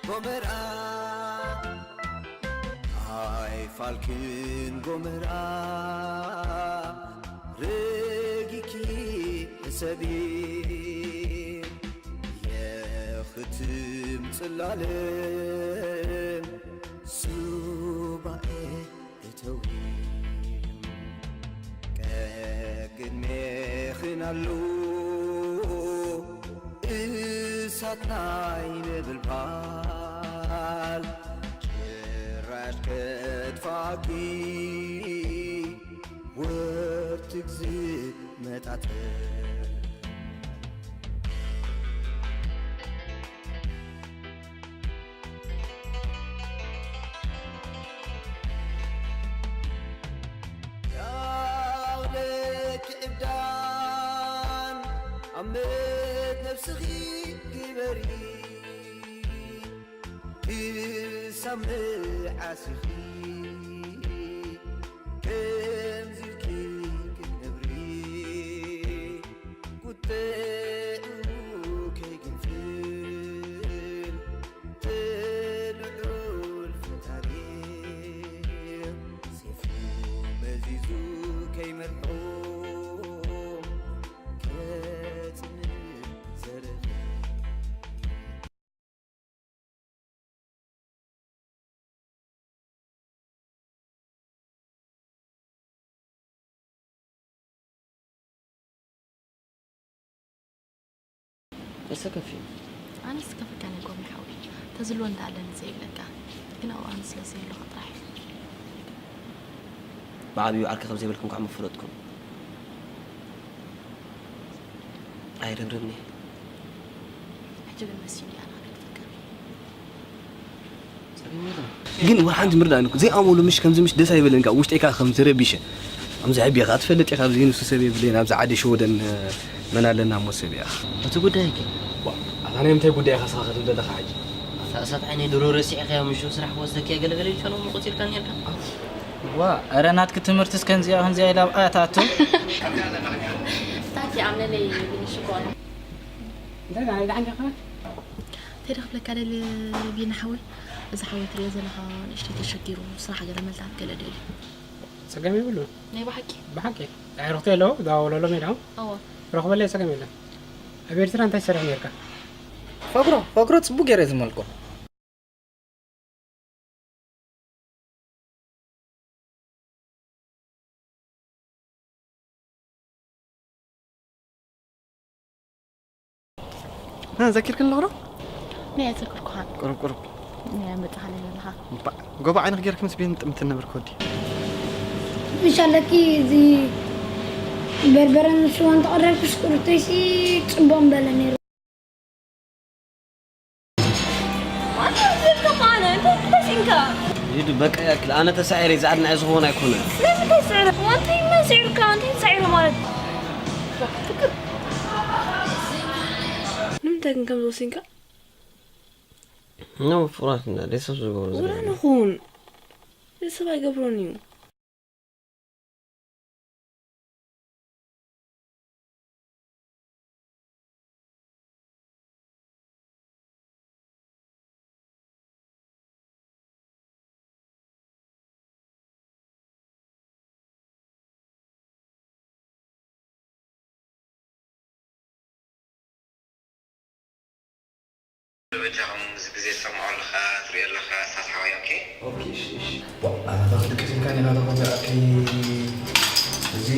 ጎመራ ኣይፋልክን ጎመራ ረጊኪ ሕሰቢ የኽትም ጽላለም ሱባኤ እተዊ ቀቅድሜኽን ኣሎ እሳት ናይ ነበልባል ጭራሽ ከጥፋኪ ወርትግ ዝመጣጠር ያውለኪ ዕብዳን ኣመት ነብስኺ ግበሪ ክሳብ መዓስኺ ከምዚ ኢልኪ ክትነብሪ ቁጥዑ ከይግንፍል ትልዑል ፈጣሪ ሴፉ መዚዙ ከይመርሖ ከጽንዕ ዘርኢ እሰከፊ ኣነስ ከፍካ ናይ ጎሚ ሓዊ ተዝሎ እንዳ ኣለኒ ዘይብለካ ግን ኣብኡ ኣነ ስለ ዘየለኹ ጥራሕ እዩ። ብዓብዩ ዓርኪ ከም ዘይብልኩም ከዓ ምፍለጥኩም ኣይርብርብኒ ሕጂ ግን መሲኒ ኣና ክልተካ ግን ወላ ሓንቲ ምርዳእ ንኩ ዘይኣመሉ ምሽ ከምዚ ምሽ ደስ ኣይበለንካ ውሽጠይ ከዓ ከም ዝረቢሸ ከምዚ ሕቢኻ ትፈልጥ ኢኻ ኣብዚ ንሱ ሰብ የብለይን ኣብዚ ዓዲ ሸወደን መን ኣለና እሞ ሰብ እያ እቲ ጉዳይ ግን ኣታ ናይ ምንታይ ጉዳይ ኢኻ ስኻ ክትብል ዘለኻ ሕጂ ኣታ እሳት ዓይነይ ድሮ ረሲዕኻዮ ምሽ ስራሕ ክወስደካ ገለገለ ኢልካ ሎሚ ቆፂርካ ነርካ ዋ እረ ናትኪ ትምህርትስ ከምዚኣ ከምዚኣ ኢላ ኣብኣ ትኣቱ ታኪ ኣምነለይ ብንሽኮር እንታይ ዳ ናይ ዳዓንካ ኸ እንታይ ዶ ክብለካ ደልየ ቢኒ ሓወይ፣ እዚ ሓወይ ትሪኦ ዘለኻ ንእሽተይ ተሸጊሩ ስራሕ ገለ መልታት ገለ ደልዩ። ጸገም የብሉን። ናይ ብሓቂ? ብሓቂ ኣዕሩኽተይ ኣለዉ ደዋውለሎም ኢለ እወ። ረኽበለይ ጸገም የለን። ኣብ ኤርትራ እንታይ ትሰርሕ ኔርካ? ፈግሮ ፈግሮ ጽቡቕ ገይረ ዝመልኮ። ዘኪርክን ኣለኹ ዶ? ናይ ኣይዘክርኩኻን። ቁሩብ ቁሩብ። ናይ መጻኻኒ ዘለኻ። እባ ጎቦ ዓይንኽ ጌርክ ምስ ቤን ጥምት ነበርክ ወዲ። ምሽ ኣለኪ እዚ በርበረን ስዋን ተቐረብክስ ቁርተይሲ ጽቡቕ ምበለ ነይሩ። ማታ ዝብል ከማነ እንታይ ተሲንካ? ሊዱ በቃ ያክል ኣነ ተሳዒረ ዝዓድ ንዓይ ዝኸውን ኣይኮነን። ስለዚ እንታይ ስዕረ? ዋንታይ መን ስዒሩካ? እንታይ ተሳዒሩ ማለት? ፍቅር ንምንታይ ግን ከምዚ ወሲንካ? ነው ፍራት እና ደሰብ ዝገብሩ ወላ ዝገብሩ። ንኹን እዚ ሰብ ኣይገብሮን እዩ። በጃኹም እዚ ግዜ ትሰምዖ ኣለኻ ትሪኦ ኣለኻ ስታዝ ሓወይ ኦኬ። ኦኬ እሺ እሺ። ዋእ ኣታ ተኽሊ ቀቲልካኒ ኢኻ ተኾፊኣኪ። እዚ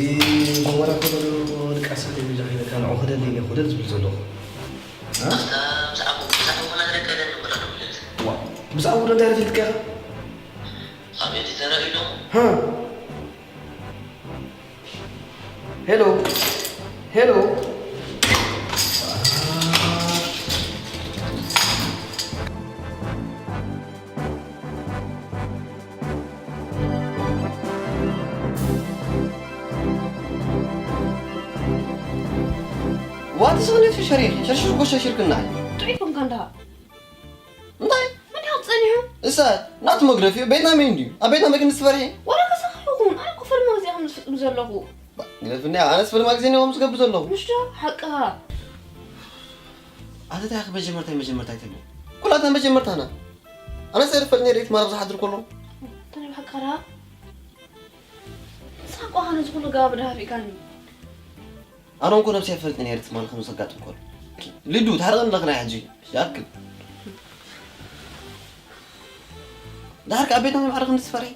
ጎመራ እኮ ዘሎ ድቃስ እንተይ በጃኺ ኢለካ ንዑ ክደሊ ኢለ እየ ክደል ዝብል ዘለኹ። እ? ኣታ ብዛዕባኡ ብዛዕባኡ ክነግረካ ኢለ እየ እምበር ኣነ ኩለት። ዋእ ብዛዕባኡ ዶ እንታይ ኢልካ ኢኻ? ኣቤት ተራእዩ ዶ? ሃ? ሄሎ ሄሎ ዋት ሰውነት ሸሪኺ ሸርሽር ጎሻ ሽርክና ጥዑይ ኮንካ እንዳ እንታይ መድሃብ ጸኒሑ እሳ ናቱ መግረፊ ቤትና መን ድዩ ኣብ ቤትና መግን ዝትፈርሒ ወላ ከሳኺ ይኹን ኣነ ኮፈል መግዚኣ ከም ዝፍጽም ዘለኹ። ግደፍኒ፣ ኣነስ ፈልማ ግዜ እኒኦም ዝገብር ዘለኹ። ምሽ ዶ? ሓቅኻ። ኣተታ ያኺ መጀመርታይ መጀመርታይ ትብሊ። ኩላትና መጀመርታና። ኣነስ ኣይፈልጥ ነይረ፣ ኢት ማራ ብዝሓድር ከሎ። እንታይ ብሓቅኻ? ንስኻ እኮ ነዚ ኩሉ ገባብ ደሃፊእካኒ። ኣነ እንኮ ነብሰይ ኣይፈልጥ ነይረ፣ ትማሊ ከም ዘጋጥም ከሎ። ሊዱ፣ ታርቐን ኣለኽና ሕጂ። ያክል። ዳርካ ኣብ ቤትና ማዕረ ክንዲ ትፈርሒ።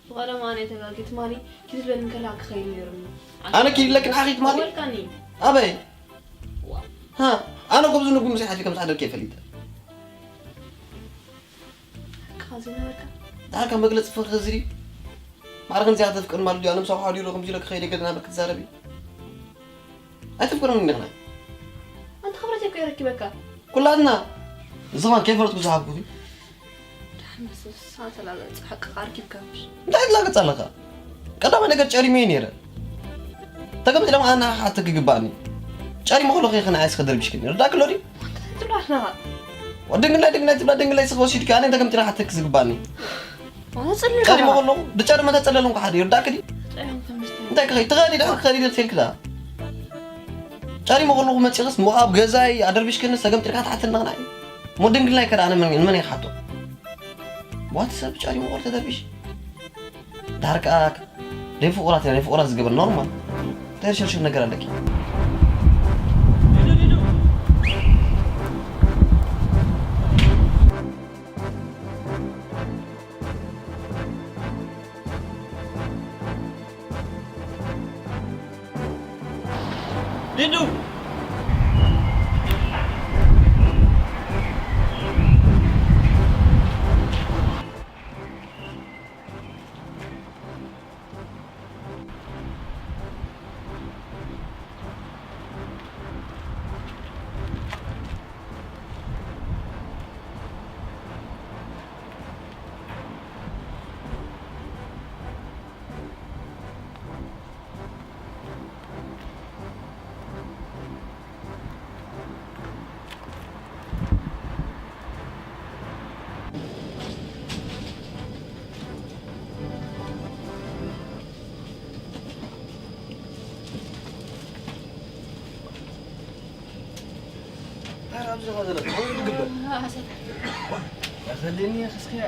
ብቐደም ኣነ ተጋጊ ትማሊ ኪድ ዝበለኒ ከላ ክኸይድ ነይሩኒ። ኣነ ኪድ ኢለኪ ንዓኺ ትማሊ? ወልካኒ። ኣበይ? ዋ። ሃ፣ ኣነ እኮ ብዙ ንጉም ምሳይ ሓፊ ከም ዝሓደርኪ እየ ፈሊጠ። ሓቅኻ ዘይነበርካ? ዳርካ መግለጺ ፍቕሪ ዝሪ። ማዕረ ከምዚኣ ተፍቅር ማለት ድዩ? ኣነ ምሳኹ ሓዲሩ ከምዚ ኢለ ክኸይድ ገለ ናበርክ ትዛረቢ? ኣይተፍቅርም እንዲኽና። ኣንታ ክብረት እኮ የረኪበካ። ኩላትና። እዚ ኸማን ከይፈለጥኩ ዝሃብኩኺ። ደሓን መሰስ ኣተላገጽ ሓቅኻ ኣርኪብካ ምሽ? እንታይ ትላገጽ ኣለኻ? ቀዳማይ ነገር ጨሪመ እየ ነይረ። ተገምጢ ደማ ኣነ ክሓተኪ ይግባኣኒ። ጨሪመ ከለኹ እየ ንዓይስ ከደርቢሽክኒ። ርዳእኪ ኣሎ ድዩ? እንታይ ትብሎ ኣለኻ? ወድንግላይ ድንግላይ ትብላ ድንግላይ ስኸ ወሲድኪ ኣነ ተገምጢ ክሓተኪ ዝግባኣኒ። ኣነ ጸሊም ቀሪሞ ከለኹ ድጨርመ ተጸለሎም ከሓደ ይርዳእኪ ድዩ? ጸሊም ተመስገን። እንታይ ክኸይድ? ትኸዲ ደኣ ክኸዲ ኢለ ትልኪ ደኣ። ጨሪሞ ከለኹ መጺኽስ እሞ ኣብ ገዛይ ኣደርቢሽክንስ ተገምጢልካ ትሓትኒ ንቕናይ። እሞ ድንግልናይ ከ ደኣ ንመን፣ ንመን እየ ክሓቶ? ዋት ሰብ ጨሪሞ ከሎ ተደርቢሽ? ዳርቃ ደይ ፍቑራት እያ፣ ናይ ፍቑራት ዝገበር ኖርማል። እንታይ ሸርሸር ነገር ኣለኪ? ሊዱ! ኧረ ኣብዚ ኸ ዘለኹ? ወይ ዝግበር? ያኸለኒ ያኸስከያ።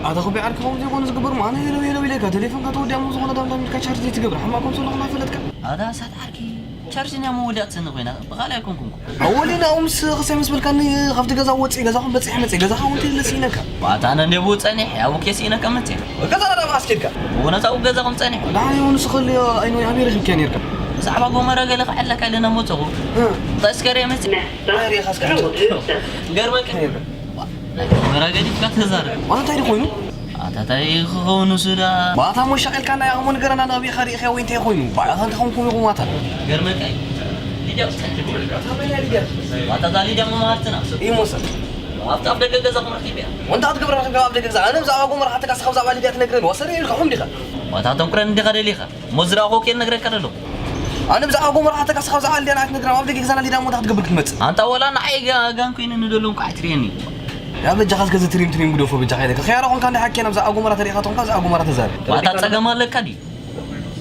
ኣታ ኩቢ ዓርኪ ከምኡ ዘይኮነ ዝግበር፣ ኣነ ሄሎ ሄሎ ኢለካ፣ ቴሌፎንካ ተወዲኣ፣ ሞ ዝኾነ ዳምዳም ኢልካ ቻርጅ ዘይትገብር፣ ሕማቕ ከም ዘለኹ እናፈለጥካ። ኣታ ሳት ዓርኪ፣ ቻርጅ እያ መወዳእትኒ ኮይና፣ ብኻልእ ኣይኮንኩን እኮ። ኣወሊና፣ ምስ ክሳይ ምስ በልካኒ፣ ካብቲ ገዛ ወፂእ፣ ገዛኹም በፂሐ መፂእ፣ ገዛኻ እውን ተይለ ስኢነካ። ኣታ ኣነ እንደ ብኡ ጸኒሐ፣ ኣብኡ ከይስኢነካ መፂአ። ገዛና ዳኣ መዓስ ከድካ? ብእውነት ኣብኡ ገዛኹም ጸኒሐ። ደሓን እዩ፣ ንሱ ከልዮ፣ ኣይኖ፣ ኣበይ ረኺብካዮ ነይርካ? ብዛዕባ ጎመረ ገለ ክዕለካ ኢለ ናብ መፀኹ። እ። እንታይ እስከ ርየ መፂእ? ኣይ፣ ርኢኻስ ከ? ገርመካ። ነይርካ። ጎመረ ገዲፍካ ተዛረብ። ዋላ እንታይ ድዩ ኮይኑ? ኣታ እንታይ ክኸውን ንሱ ደኣ? ባታ እሞ ሻቒልካና ኢኻ እሞ ንገረና፣ ናበይ ኢኻ ርኢኻዮ ወይ እንታይ ኮይኑ? ባዕልኻ እንታይ ኾንኩም ኢኹም ኣታ? ገርመካ እዩ። ሊድያ ውስጥ ኣታ መን እያ ሊድያ? ኣታ እዛ ሊድያ መማህርትና። እዩ እሞ ሰብ። ኣብቲ ኣፍ ደገ ገዛኹም ረኺበያ። ወንታ ክትገብር ረኺብካ ኣብ ደገ ገዛ? ኣነ ብዛዕባ ጎመራ ሓተካ ስኻ ብዛዕባ ሊድያ ትነግረኒ? ወሰደ ኢልካ ኹም ዲኻ? ኣታ ተንኩረን እንዲኻ ደሊኻ? እሞ ዝረኣኹ እኮ እየ ዝነግረካ ዘለኹ። ኣነ ብዛዕባ ጎመራ ሓተካ ስኻ ብዛዕባ ሊድያ ንዓይ ትነግረኒ? ኣብ ደገ ገዛና ሊድያ እሞ እንታይ ክትገብር ክትመጽእ? ኣንታ ወላ ንዓይ ጋ-፣ ጋን ኮይነ ንደሎም ከዓ ኣይትርእየኒ። ያ በጃኻ እስከ እዚ ትሪም ትሪም ግደፎ በጃኻ ኢለካ። ኸያራ ኾንካ እንዳ ሓኪና ብዛዕባ ጎመራ ተሪእኻ ተኾንካ ብዛዕባ ጎመራ ተዛረብ። ኣታ ጸገም ኣለካ ድዩ?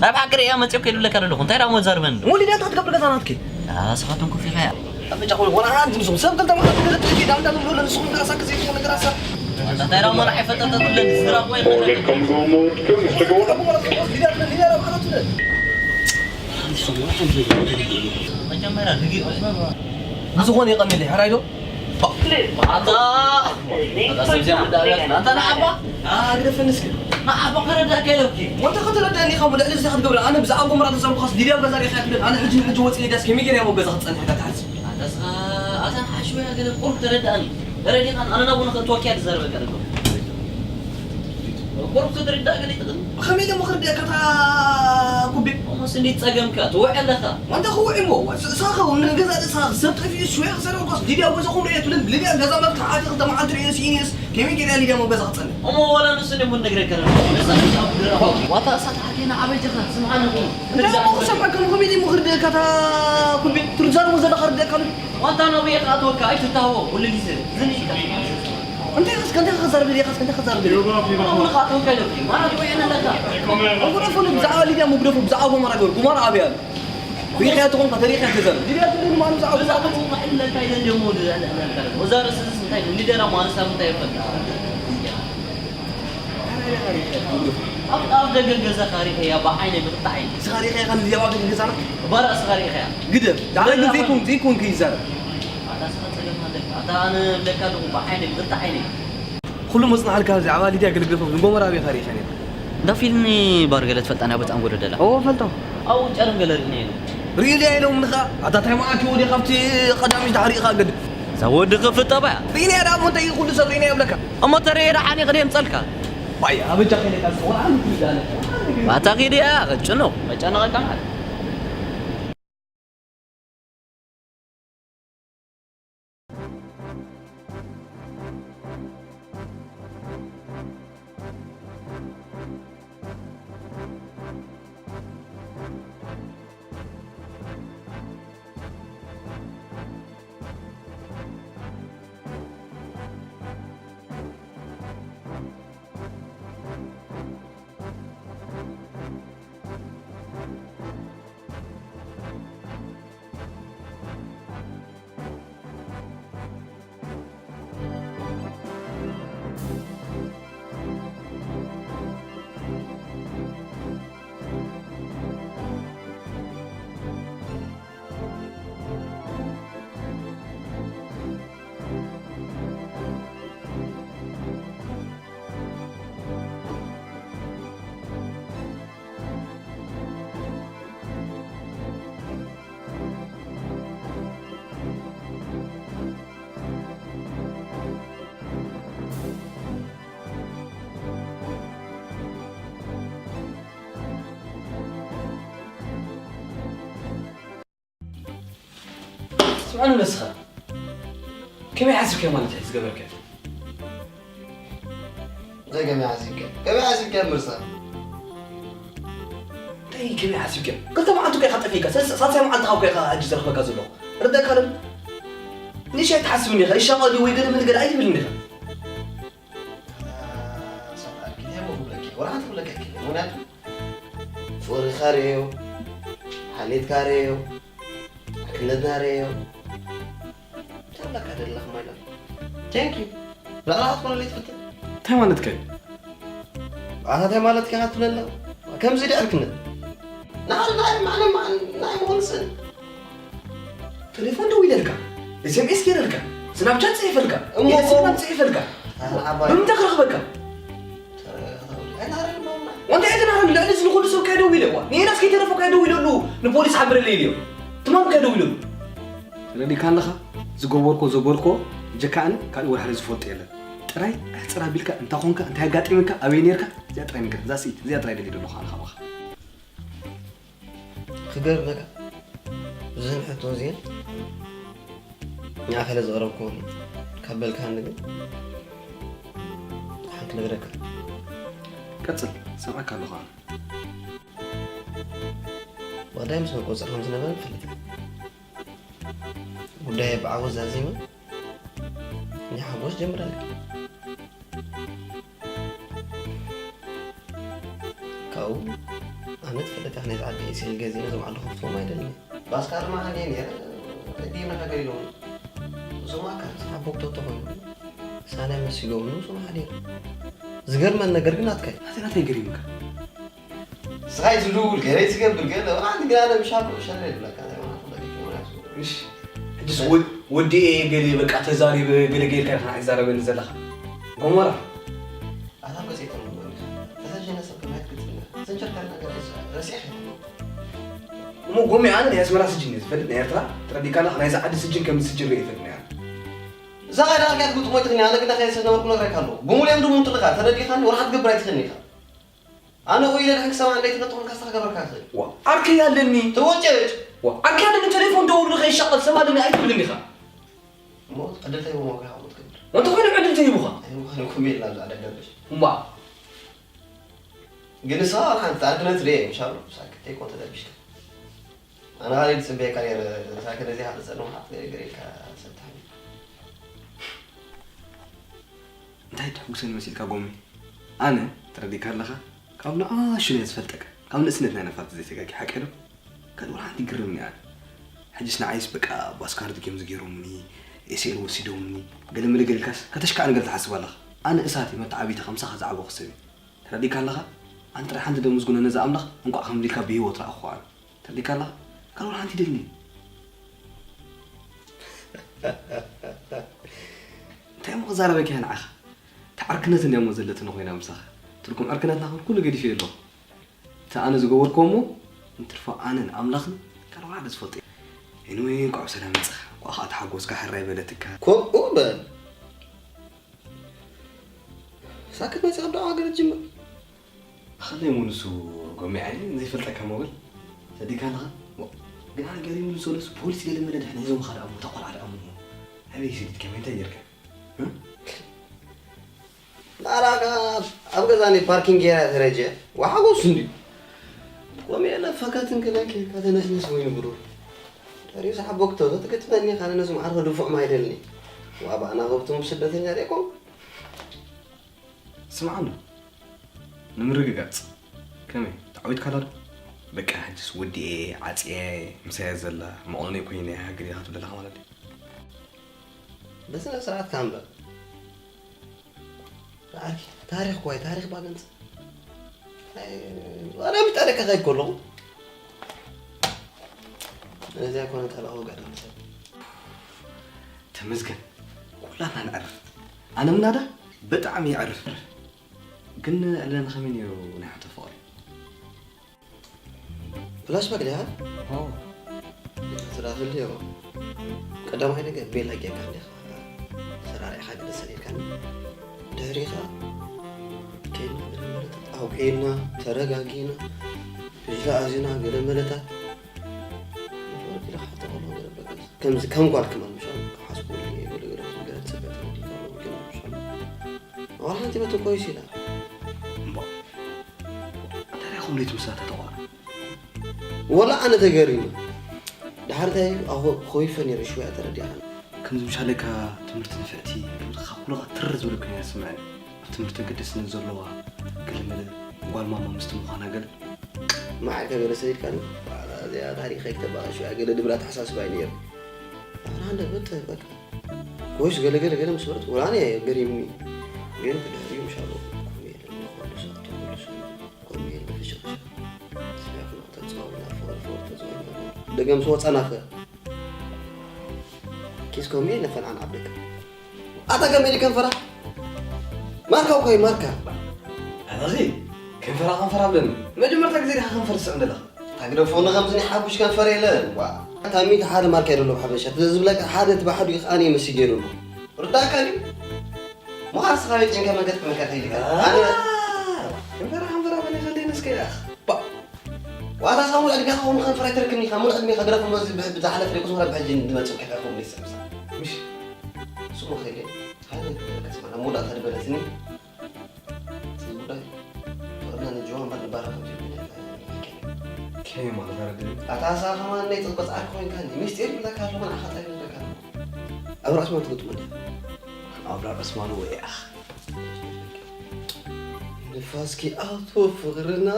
ናይ ብሓቂ ርእያ መጽኦ ከይድብለካ ዘለኹ። እንታይ ደኣ እሞ ትዛርበኒ? እሞ ሊድያ እንታይ ክትገብር ገዛ ናትኪ? ኣታ ስኻትኩም ከፊኻ እያ። ኣብ በጃ ኾነ፣ ወላ ሓንቲ ንስኹም ሰብ ክልተ መዓልቲ ገለ ትሕኪ ዳም ዳም ብሎ ንስኹም ግራ ሳክ ዘይትኾኑ ግራ ሳክ። ኣታ እንታይ ደኣ እሞ ንዓይ ፈጠጠ ትብለኒ? ዝራቕ ወይ ትብለኒ? ሊድያ ትብለኒ፣ ሊድያ ዳም ሓላት ትብለኒ። መጀመርያ ርግእ በል። ብዝኾነ ይቐንየለይ፣ ሕራይ ዶ? ኣታ! ኣታ ሰብ እዚኣ እንዳበለት፣ ኣታ ንዓባ! ኣ፣ ግደፈኒ እስኪ። ንዓባ ከረዳእካ ኢለኪ። ወንታ ከተረድኣኒ ኢኻ፣ ልዕሊ እዚ ክትገብር። ኣነ ብዛዕባ ጎመራ ተዛረብካስ ሊድያ ኣብ ገዛ ርኢኻያ ትብለኒ። ኣነ ሕጂ ንሕጂ ወፂእ ሊድያስ ከመይ ገይረ እየ ኣብ ገዛ ክፀንሕ ኢልካ ትሓስብ? ኣታ እስኻ፣ ኣታ ንሓሽወያ ገለ ቁሩብ ተረድኣኒ። ተረዲእኻን ኣነ ናብኡ ንኽእትወኪ እየ ዝዛረበካ ዘለኹ። ቁሩብ ክትርዳእ ገለ ይትኽእል። ብኸመይ ደሞ ክርዳእካ እታ ኩቤ? እሞስ እንዴት ጸገምካ? ትውዕ ኣለኻ። ወንታ ክውዕ እሞ፣ ስ-፣ ሳኸ ንገዛ ርእስኻ ሰብ ጠፊኡ ሽወያ ክሰርሕ እኳስ ሊድያ ኣብ ገዛኹም ርእየ ትብለኒ፣ ሊድያ ገዛ መፍትሒ ኣትየ ክልተ መዓልቲ ርእየ ስኢነስ፣ ከመይ ገይረ እያ ሊድያ ኣብ ገዛ ክጸንሕ? እሞ ወላ ንሱ ደሞ ነግረካ ነበር። ዋታ እሳት ሓቴና ኣበይ ጀኻ? ስምዓኒ እኮ። እንታይ እሞ ክሰምዓካ፣ ከመይ ደሞ ክርዳእካ እታ ኩቤ? ትዛረቦ ዘለኻ ርዳእካ ኣሎ። ዋታ ናበይ እየ ክኣትወካ? ኣይትታወቕ፣ ኩሉ ግዜ ዝን ኢልካ። እንታይ ኢኻ እስከ እንታይ ኢኻ ክዛረብ ደሊኻ እስከ እንታይ ኢኻ ክዛረብ ደሊኻ? ኣነ እውን ከዓ ተወካይ ነብሪ ማራ ትወያየና ኣለካ። ኣጉረፉ ብዛዕባ ሊድያ ምጉደፉ ብዛዕባ ጎመራ ገበሩ። ጎመራ ኣበይ ኣሎ? ሪኢኻያ ተኾንካ ተሪኢኻያ ተዛረብ። ሊድያ ትብለኒ ማን ብዛዕባ ጎመራ ገበሩ? እዛ ርእሲ እዚ እንታይ ሊደራ ማንሳ እንታይ ይፈልጣ? ኣብ ኣብ ደገ ገዛኻ ሪኤያ ብዓይነይ ብኽልተ ዓይነይ። ንስኻ ሪኢኻያ ካብ ሊድያ ኣብ ደገ ገዛና? ባራ እስኻ ሪኢኻያ? ግደፍ። ዳዕረ ግን ዘይኮን ዘይኮን ከይዛረብ። ኣታ ስኻ ጸገም ኣለካ። ኣታ ኣነ እብለካ ኣለኹ ብዓይነይ ብኽልተ ዓይነይ። ኩሉ መጽናዕልካ ብዛዕባ ሊድያ ገለግለፎም ንጎመራ ኣበይ ሪኢኻ ነይርካ? እንዳ ፊልሚ ባር ገለ ትፈልጣ ናይ በጣም ጎደደላ። ኦ ፈልጦ። ኣብኡ ጨርም ገለ ርኢና ኢና። ሪኢልያ ኢሎምኒ ኸኣ ኣታ ታይ መዓት ወዲ ካብቲ ቀዳምሽ ዳሕሪኻ ግድ። እዛ ወዲ ክፍጠባ እያ። ሪኢናያ ደኣ እሞ እንታይ እዩ ኩሉ ሰብ ሪኢናዮ ይብለካ? እሞ ተርእየ ደሓን እዩ ክደምጸልካ። ባይ ኣበጃ ከይደ ቃል ሰው ኣን ትዳለ። ኣታ ኪድ እያ ቅጭኖ መጨነቐካ ማለት። ስምዓኒ ንስኻ ከመይ ሓሲብካዮ ማለት እዩ ዝገበርካዮ? እንታይ ከመይ ሓሲብካዮ? ከመይ ሓሲብካዮ ምርሳ? እንታይ ከመይ ሓሲብካዮ? ክልተ መዓልቲ እኮ ኢኻ ጠፊእካ፣ ሰለስተ ሳልሳይ መዓልትኻ እኮ ኢኻ ሕጂ ዝረኽበካ ዘለኹ። ርደካ ዶ? ንእሽተይ ትሓስብኒ ኢኻ፣ ይሻቐል ድዩ ወይ ገለ መለ ገለ ኣይትብልኒ ኢኻ። ኣታ ሰብ ኣኪለ እሞ ክብለኪ፣ ወላ ሓንቲ ክብለኪ ኣይክእልን። ምኽንያቱ ፍቕርኻ ርእዮ፣ ሓልዮትካ ርእዮ፣ ዕርክነትና ርእዮ። እንታይ ክብለካ ደለኹ ማይ ሎቭ? Thank you። ብዛዕባ ክትኮነለይ ትፍትን? እንታይ ማለትካ እዩ? ኣታ እንታይ ማለትካ ኢኻ ትብለኒ? ከምዚ ድዩ ዕርክነት? ንዓይ፣ ንዓይ፣ ንዓይ፣ ንዓይ ምኾንስን። ቴሌፎን ደዊለልካ፣ ኤስኤምኤስ ገይረልካ፣ ስናፕቻት ጽሒፈልካ፣ እሞ ኢንስታግራም ጽሒፈልካ። ኣረ ዓባይ። ብምንታይ ክረኽበካ? ተረጋጋ፣ ኣይናረን ማማ። ወንታይ ኣይተናረን? ልዕሊ እዚ ንኹሉ ሰብ ካይ ደዊለ፣ ዋ። ንኤላስ ከይተረፈ ካይ ደዊለሉ፣ ንፖሊስ ሓብረለይ ኢልዮ። ትማም ካይ ደዊለሉ። ተረዲእካ ኣለኻ? ዝገበርኮ ዘበርኮ፣ ብጀካ ኣነ፣ ካልእ ወላ ሓደ ዝፈልጦ የለን። ጥራይ ኣሕጽር ኣቢልካ፣ እንታይ ኾንካ፣ እንታይ ኣጋጢምካ፣ ኣበይ ኔርካ፣ እዚኣ ጥራይ ንገር። እዛ ስኢት፣ እዚኣ ጥራይ ደልየ ዘለኹ ኣነ ካባኻ። ክገርመካ፣ እዘን ሕቶ እዚአን ንኣኸለ ዘቕረብክወን ካብ በልካኒ ግን ሓንቲ ክነግረካ። ቀጽል፣ ሰምዓካ ኣለኹ ኣነ። ወዳይ ምስ መቆጸር ከም ዝነበረ ትፈልጥ። ጉዳይ ብዓወት ዛዚመ ናይ ሓጎስ ጀምረልካ። ካብኡ ኣነ ትፈልጥ ኢኻ፣ ነዚ ዓዲ ኢሲል ገዚእና እዞም ዓዲ ከፍትዎም ኣይደልን እየ። ባስካ ድማ ሃንየ ነይረ፣ ዲና ሃገር ኢሎም ዝማካ። ሓቦ ክተቶ ኮይኑ ሳላይ መሲሎም ንሱ ሓዲሩ። ዝገርመን ነገር ግን ናትካ እዩ። ናተይ ናተይ ገሪምካ። ስኻይ ትድውል፣ ገለ ትገብር፣ ገለ፣ ወላ ግን ኣነ ምሻሎ ሸለ ይብለካ፣ እንታይ ማለት ነው? እሺ። ሕጅስ ወ-፣ ወዲኤ ገለ በቃ ተዛሪበ፣ ገለ ገይርካ ኢኻ ዝዛረበኒ ዘለኻ። ጎመራ። ኣታ መጽሔት ነው። ተሰጀነ ሰብ ከማየት ክትልና። ዘንጀርካ ነገር ረሲሕ። እሞ ጎሜ ኣነ ናይ ኣስመራ ስጅን እየ ዝፈልጥ፣ ናይ ኤርትራ። ተረዲእካ ኣለኻ? ናይዛ ዓዲ ስጅን ከም ዝስጅን ርእየ ይፈልጥ ነይረ። እዛ ቃዳ ኣርጋት ጉጥሞ ትኽኒ፣ ኣነ ግዳ ከየሰ ነበርኩ ነግረካ ኣለኹ። ብሙሉኦም ድሙ ትልኻ፣ ተረዲኻኒ፣ ወላ ክትገብር ኣይትኽእልኒ ኢኻ። ኣነ ቆይ ኢለ ድሕን ክሰማዕ እንዴት ነጥኹም ካስታ ክገብረካ ይኽእል። ዋ፣ ዓርከይ ኣለኒ። ተወጨጭ። ዋ፣ ዓርከይ ኣለኒ፣ ቴሌፎን ደውሉ ከይሻቐል ሰብ ኣለኒ ኣይትብልን ኢኻ። እሞ ዕድል ተይቦም ዋጋ ኢኻ ትገብር። እንተኾይኑ ዕድል ተይቡኻ። ኣይምዃን እኮ ሜላ ኣብዚ ዓዳ ደርበሽ። እምባ። ግን ንስኻ ሓንቲ ዕድነት ርኤ፣ ምሻሉ ሳክት ተይኮን ተደርቢሽካ። ኣነ ካልእ ዝጽበየካ ነይረ፣ ሳክት ነዚኣ ክጸንሑ ሓፍ ገለ ገለ ኢልካ ሰብ ትሓልፍ። እንታይ ተሕጉሰኒ መሲልካ ጎሚ? ኣነ፣ ተረዲእካ ኣለኻ? ካብ ንኣሽቱ እየ ዝፈልጠካ። ካብ ንእስነትና ኢና ፋቲ ዘይተጋጊ፣ ሓቀይ ዶ? ካልእ ወላ ሓንቲ ግርም እያ። ሕጅስ ንዓይስ በቃ ባስካርድ ጌም ዝገይሮምኒ፣ ኤስኤል ወሲዶምኒ፣ ገለ መለ ገለ ኢልካስ ከተሽካዕን ገለ ትሓስብ ኣለኻ። ኣነ እሳት እየ፣ መተዓቢተ ከምሳኻ ዝዓበኹ ሰብ እየ። ተረዲእካ ኣለኻ? ኣነ ጥራይ ሓንቲ ዶ ምስጉነ ነዛ ኣምላኽ እንቋዕ ከምዚ ኢልካ ብህይወት ረኣኹ ኣነ። ተረዲእካ ኣለኻ? ካልእ ወላ ሓንቲ ይደልኒ። እንታይ እሞ ክዛረበኪ እያ ንዓኻ? እታ ዕርክነት እንድያ እሞ ዘለትኒ ኮይና ምሳኻ። ትርጉም ዕርክነትና ክብል ኩሉ ገዲፈዮ ኣለኹ። እቲ ኣነ ዝገበርክዎ እሞ እንትርፎ ኣነን ኣምላኽን ካልእ ወላ ሓደ ዝፈልጦ የለን። ኤኒወይ፣ እንቋዕ ብሰላም መጻኻ። እንቋዕ ኸኣ ተሓጎስካ፣ ሕራይ በለትካ። ከምኡ በል። ሳክት መጺኻ ዶ ሃገር ትጅምር? ኣኸለይ ሙሉሱ ጎሚ ዓይኒ ዘይፈልጠካ ሞብል ሰዲካ ኣለኻ? ሞ፣ ግን ኣነ ገሪሙኒ ሰለሱ ፖሊስ ገለ መለ ድሕና ሒዞም ኻደ ኣሞ፣ እታ ቆልዓ ደኣ እሞ። ኣበይ ሰዲድካ? እንታይ ጌርካ? እ? ናራካ ኣብ ገዛኒ ፓርኪንግ ጌራ ተረጀ። ዋሓጎስ እንዲ። ጎሚ የለ ፈከትን ክለኪ ከተነስንስ ወይኑ ብሩር። ድሕሪኡ ሰሓቦክ ተሎ ትክትፈኒ፣ ካነ ነዚ መዓርፎ ድፉዕ ማይ ደልኒ። ዋባ ኣና ገብቶም ስደተኛ ደይኮም? ስምዓኒ፣ ንምርግጋጽ፣ ከመይ፣ ተዓዊትካላ ዶ? በቃ፣ ሕጅስ ወዲኤ፣ ዓጽየ፣ ምሳያ ዘላ፣ መቐነይ ኮይነ፣ ሃገር ኢኻ ትብል ዘለኻ ማለት ድዩ? በስነ ስርዓት ካንበብ። ዓርኪ፣ ታሪኽ ኳይ፣ ታሪኽ ባገንጽ። ኣይ፣ ዋላ ምጣደካ ከይድ ከለኹ። ነዚኣ ኮነ ጠላኹ ገዳም ሰብ። ተመስገን፣ ኩላትና ነዕርፍ። ኣነ ምናዳ ብጣዕሚ የዕርፍ። ግን ኣለና ከመይ ነይሩ ናይ ሕቶ ፍቕሪ? ፍላሽባክ ዲኻ? ኦ። ስራፍል ዲዮ። ቀዳማይ ነገር ቤላ ጌርካ እንዲኻ። ሰራሪዕኻ ገለ ሰዲድካኒ። ድሕሪኻ ኬድና ገለ መለታት ኣውዒልና፣ ተረጋጊና፣ ቤላ ኣዚና ገለ መለታት። ፍቕሪ ኢልካ ሕቶ ከሎ ገለ በቃ ከምዚ ከም ጓል ከማን ምሻል ክሓስቡ ገለ ገለ ገለ ትጽበ ተረዲእካ ገለ ምሻል። ዋላ ሓንቲ መተኮይስ ኢላ። እምባ። እንታይ ዲኹም ደይ ትምሳታ ተቋ? ወላ ኣነ ተገሪመ። ድሓር እንታይ ኣኹ ኮይፈ ነይረ ሽወያ ተረዲኣኒ። ከምዚ ምሻለካ ትምህርቲ ንፍዕቲ፣ ከምዚ ካብ ኩሉ ትርር ዝበለኩ ነይረ ስምዐኒ። ኣብ ትምህርቲ ኣገዳስነት ዘለዋ፣ ገለ መለ ጓል ማማ ምስቲ ምዃና ገለ። መዓልካ ገለ ሰሊልካኒ፣ እዚኣ ታሪኸይ ክተባላሽዋ ገለ ድብል ኣተሓሳስባ እዩ ነይሩ። ኣራንደ በተ በቃ። ኮይስ ገለ ገለ ገለ ምስ በለት፣ ወላ ኣነ ገሪሙኒ። ግን ብድሕሪኡ ምሻሎ፣ ኮሜል፣ ኮሜል፣ ኮሜል፣ ፍሽኽሽኽ። ስያፍና ተጻወትና፣ ፍቕሪ ፍቕሪ ተጻወትና። ደገም ስወ ጸናኸ። ኪስ ኮሜል ነፈን ዓን ዓበካ። ኣታ ከመይ ኢልካ ከንፈራ? ማርካ እኮ እዩ፣ ማርካ። ኣታኺ ከንፈራ ከንፈራ ብለኒ። መጀመርታ ግዜ ዲኻ ከንፈር ትስዕም ዘለኻ? ታግደፎ ንኸምዚ ናይ ሓቡሽ ከንፈር የለን። ዋ። ኣታ ሚእቲ ሓደ ማርካ የደሎ ሓበሻ። ዝብለካ ሓደ እቲ ብሓዱ እዩ፣ ኣነ መሲጀ የደሎ። ርዳእካ ድዩ? ምዃር ስኻ ቤት ጭንካ መንገድ ክመልካ ከይድካ። ኣነ ከንፈራ ከንፈራ በለኒ ከንደይ ነስከ ኢኻ። ባ። ዋታ ሳሙን ዕድሜኻ ከምኡ ከንፈር ኣይትረክብኒ ኢኻ። ሙሉእ ዕድሜኻ ግረፍ እሞ እዚ ብዝሓለፈ ደቂ ሶማል ብሕጂ እንድመጽእ ከይካ ከምኡ ይስዕብ። ምሽ? ስሙ ከይደ። ሃለ ከስማና ሙዳ ተድበለትኒ። እዚ ጉዳይ ፍቕርና ንጅዋ እምበር ንባራ ከም ዘይኮነ። ከመይ ማለት ኣረድእኒ? ኣታ ኣሳ ከማን ናይ ጽብቅ ጻዕር ኮይንካ እንዲ። ምስጢር ይብለካ ኣለኹ፣ ንዓኻ ታይ ይብለካ ኣለኹ? ኣብራ ዑስማን ትግጥሞ እንዲ? ኣብራ ዑስማን ወይ ኣኽ። ንፋስኪ ኣቶ ፍቕርና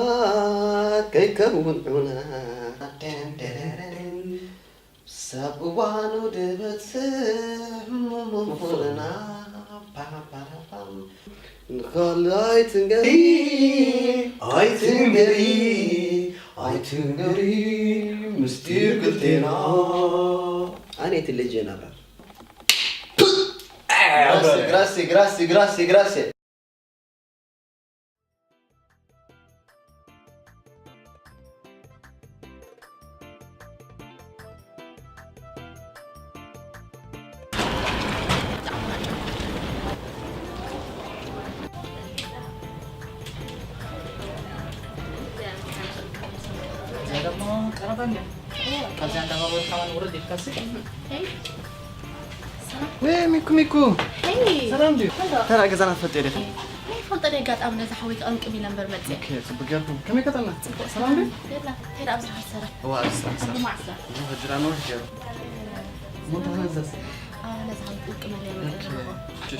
ከይከውን ዑና። ደን ደረረን። ሳብ እዋኑ ድበጽሕ ምሙሙና ፓፓራፓም። ንኻልእ ኣይትንገሪ፣ ኣይትንገሪ፣ ኣይትንገሪ ምስጢር ክልቴና። ኣነ እቲ ሌጀን ኣብራር። ግራሴ፣ ግራሴ፣ ግራሴ፣ ግራሴ፣ ግራሴ። እዚኣ ደግሞ ቀረባ እንዲያ። ካብዚኣ እንዳባወርካ ውርድ ኢልካሲ። ወይ ሚኩ፣ ሚኩ። ሄይ። ሰላም ድዩ? እንዶ። ተራ ገዛና ትፈልጥዮ ዲኺ? ይፈልጦ ድየ? ኣጋጣሚ ነዛ ሓወይ ክቕምቅም ኢለ እምበር መፅየ። ኦኬ፣ ፅቡቅ ጌርኩም። ከመይ ቀጠልና? ፅቡቅ። ሰላም ድዩ? የላ፣ እንታይ ደኣ ኣብዚ ረሃ ትሰርሕ? እዋ፣ ኣብዚ ስራሕ፣ ስራሕ። እዚ መዓስ ደኣ? እዚ ሕጂ ደኣ ነዊሕ ገይሩ። እሞ ተመለስ። ኣነ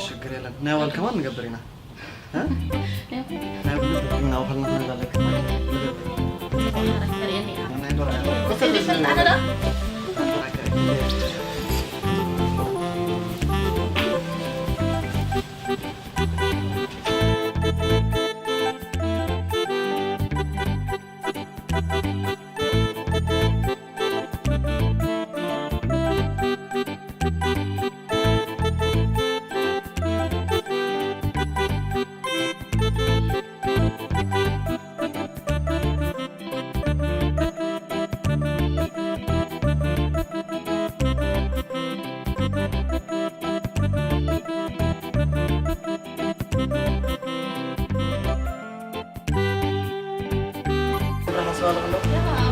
ችግር የለም። ናይ ዋል ከማን ንገብር ኢና። እ? ናይ ኩሉ ናይ ዋል ከማን ንገብር። ናይ ዶር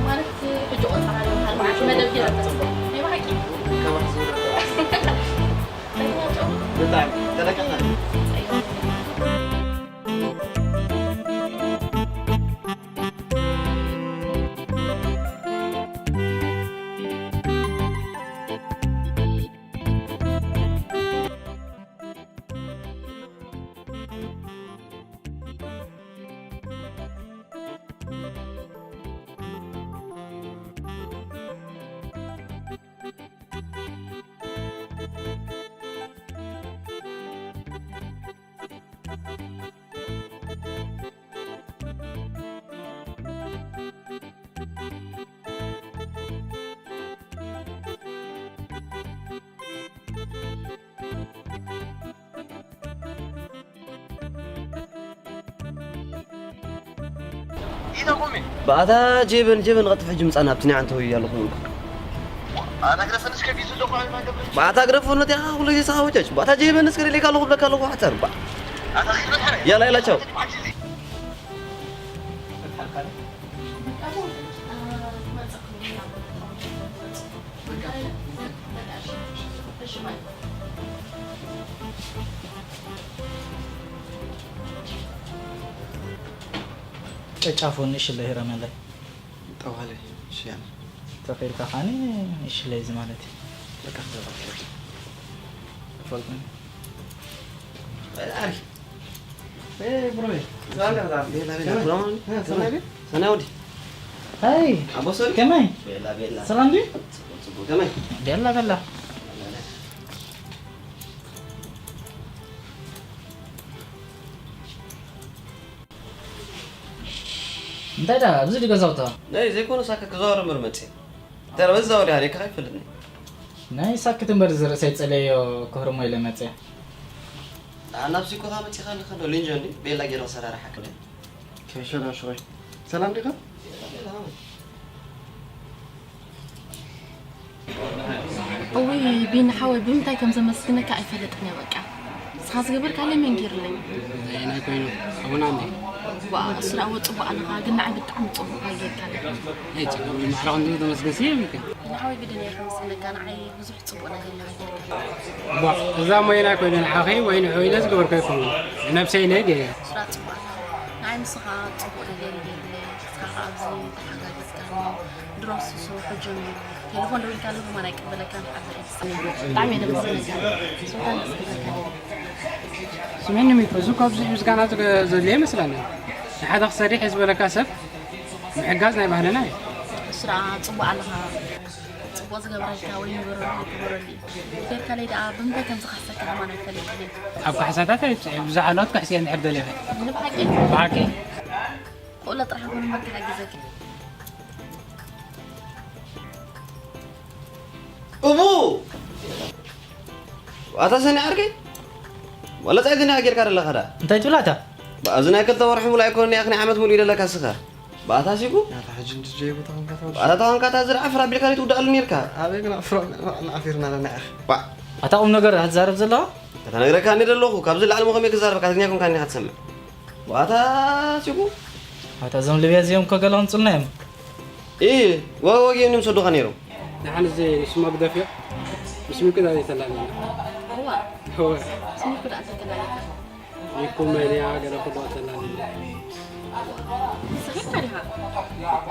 ማለት ሕጂ ቆጸራ ዶ ማለት መደብ ገይረ ጽቡቅ ናይ ብሓቂ ብጣዕሚ ተለቀና። ብኣታ ጀበን ጀበን ቐጥፍ ሕጂ ምጻና ኣብቲ ናይ ኣንተ ወይ ኣለኹ። ብኣታ ግረፎ ነቲ ኣኻ ኩሉ ግዜ ሰኻ ወጨጭ። ብኣታ ጀበን እስከ ደሊካ ኣለኹ ብለካ ኣለኹ ሓጸር። ባ ያላ ያላ ቻው። ጨጫፎ ንእሽለ ሄረመለይ። ጠዋለ ሽያነ። ተኸይልካ ኻኒ ንእሽለይ እዚ ማለት እዩ። በቃ፣ በቃ። ፈልኩ። ኣሪ። ኤ፣ ብሮይ። ሰላም፣ ሰላም። ቤላ፣ ቤላ፣ ከመይ? ብሮማን። እ፣ ሰላም፣ ቤላ። ሰላም፣ ወዲ። ሃይ። ኣቦ፣ ሰላም። ከመይ? ቤላ፣ ቤላ። ሰላም ድዩ? ጽቡቅ፣ ጽቡቅ። ከመይ? ቤላ፣ ቤላ። እንታይ ደኣ፣ ኣብዚ ድዩ ገዛውታ? ናይ ዘይኮነ ሳካ ክዘዋወር እምበር መጽእ። እንታይ ደኣ፣ በዛ ወዲያ ሪእካ ኣይፈልጥን። ናይ ሳክት እምበር፣ እዚ ርእሰይ ጸለዮ ክህርሞ ኢለ መጽእ። ደኣ፣ ናብ ሲኮኻ መጺኻ ኣለኻ ዶ? ሊንጆ እንዲ ቤላ ጌሮ ሰራርሓ ክደ። ከሸዳ ሽሮይ። ሰላም ዲኻ? እውይ ቢኒ ሓወይ፣ ብምንታይ ከም ዘመስግነካ ኣይፈልጥን እየ። በቃ ንስኻ ዝገበርካለይ መን ገይርለይ? ኣየናይ ኮይኑ? ኣቡና እንዴ? ዋ፣ እሱ ደኣ እወ ጽቡቕ ኣለኻ፣ ግን ንዓይ ብጣዕሚ ጽቡቕ ጌርካለይ። ኣይ፣ ጽቡቕ፣ ማዕረ ክንድኡ ተመስገንሲ የብልካ። ቢኒ ሓወይ፣ ግድን እየ ከመስግነካ፣ ንዓይ ብዙሕ ጽቡቕ ነገር ኢኻ ጌርካ። ቧ፣ እዛ እሞ ኣየናይ ኮይኑ፣ ንዓኺ ወይ ንዕኡ ኢለ ዝገበርኩ ኣይኮኑን። ንነብሰይ ኢለ እየ ገይረ። እሱ ደኣ ጽቡቕ ኣለኻ። ንዓይ ንስኻ ጽቡቕ ነገር እዩ ጌርለይ። ንስኻ ከኣ ኣብዚ ተሓጋጊዝካኒ፣ ድሮስ ስርሑ ጀሚሩ። ቴሌፎን ደዊልካሉ ከማን ኣይቅበለካን፣ ሓዘ ኣይትስምዕ። ብጣዕሚ እየ ደስ ዝብለካ። ስምዕኒ ሚኮ፣ እዚ እኮ ኣብዚ ምስጋና ዘገ-፣ ዘድልዮ ኣይመስለንን። ንሓደ ክሰርሕ እየ ዝበለካ ሰብ ምሕጋዝ ናይ ባህልና እዩ። እሱ ደኣ ጽቡቕ ኣለኻ። ጽቡቕ ዝገበረልካ ወይ ንገረሉ፣ ግበረሉ እዩ። ጌርካለይ ደኣ ብምንታይ ከም ዝኸሰካ ከማን ኣይፈልጥን እየ። ኣብ ካሕሳታት ኣይብጽሕ፣ ብዝሓለወት ካሕስያ እንድሕር ደሊኻ። ንብሓቂ? ብሓቂ። ክእሎ ጥራሕ ይኹን እምበር ተሓጊዘኪ። እቡ! ኣታ ሰኒ ዓርከይ? ዋላ ጻይ ግን ጌርካ ደለኻ ደኣ? እንታይ ትብል ኣታ? ኣብዚ ናይ ክልተ ወርሒ ሙሉእ ኣይኮነን፣ ያኽኒ ዓመት ሙሉእ ይደለካ እስኻ። ብኣታ ሲጉ? ኣታ ሕጂ እንጂ ጀይ ቦታ ኾንካ ተወልደ። ኣታ ተኾንካ እታ ዝርዓ ፍራ ቢልካ ዘይትውድኣሉ ኔርካ። ኣበይ ግን ኣፍሮ ንዓፊርና ኣለና ኢኻ። ባ። ኣታ ቁም ነገር እያ ትዛረብ ዘለኻ? ከተነግረካ እኔ ደለኹ፣ ካብዚ ላዕሊ መኾም እየ ክዛረበካ፣ ትግርኛ ኮንካ እኒኻ ትሰምዕ። ብኣታ ሲጉ? ኣታ እዞም ልብያ እዚኦም እኮ ገለ ኣምጹልና እዮም። ኢ፣ ወ-፣ ወጊኦም እዮም ሰዱኻ ነይሮም። ንሓን እዚ ንስሞ ግደፍዮ። ምስ ሚኩ ዳ ዘይተላለ። እዋ። እወ። ምስ ሚኩ ዳ ዘይተላለ። ሚኩ መን እያ? ገለ ክብሎ ተላለ። ስኺልካ ዲኻ?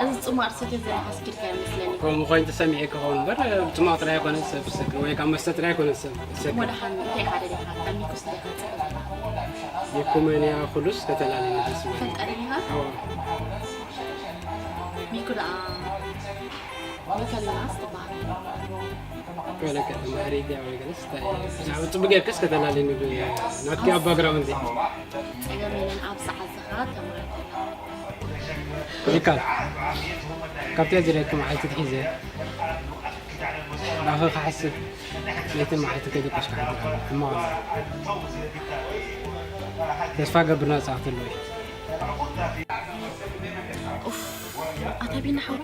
እዚ ጽማቕ ሰትዮ ዘለኻ ስኪልካ ይመስለኒ። ከምኡ ኮይኑ ተሰሚዑ ክኸውን እምበር፣ ጽማቕ ጥራይ ኣይኮነን ሰብ ዝሰክር፣ ወይ ካብ መስተ ጥራይ ኣይኮነን ሰብ ዝሰክር። ወደሓን እንታይ ሓደ ዲኻ? ኣብ ሚኩስ እንታይ ትፈልጥ? የኩመንያ ኩሉስ ከተላልዩ ደስ ይብል። ፈልጣ ዲኻ? ኣዎ። ሚኩ ደኣ ሚካሊናስ ትበሃል። ወለከ ተማሃሪ ድያ ወይ ገለስ እንታይ? ብዛዕባ ጽቡቅ ጌርክስ ከተላልዩ ብ-፣ ናትኪ ኣብ ባግራውንድ። ጸገም የለን፣ ኣብ ሰዓት ዝኻ ተማሃሪ። ይካል። ካብቲ ዝረክም ዓይነት ትሒዘ። ናኸ ክሓስብ። ለይትን መዓልትን ከይደቆስካ ሓድር ኣሎ። ሕማቕ ኣሎ። ተስፋ ገብር ናጻ ክትህልዎ እዩ። ኡፍ፣ ኣታ ቢና ሓው፣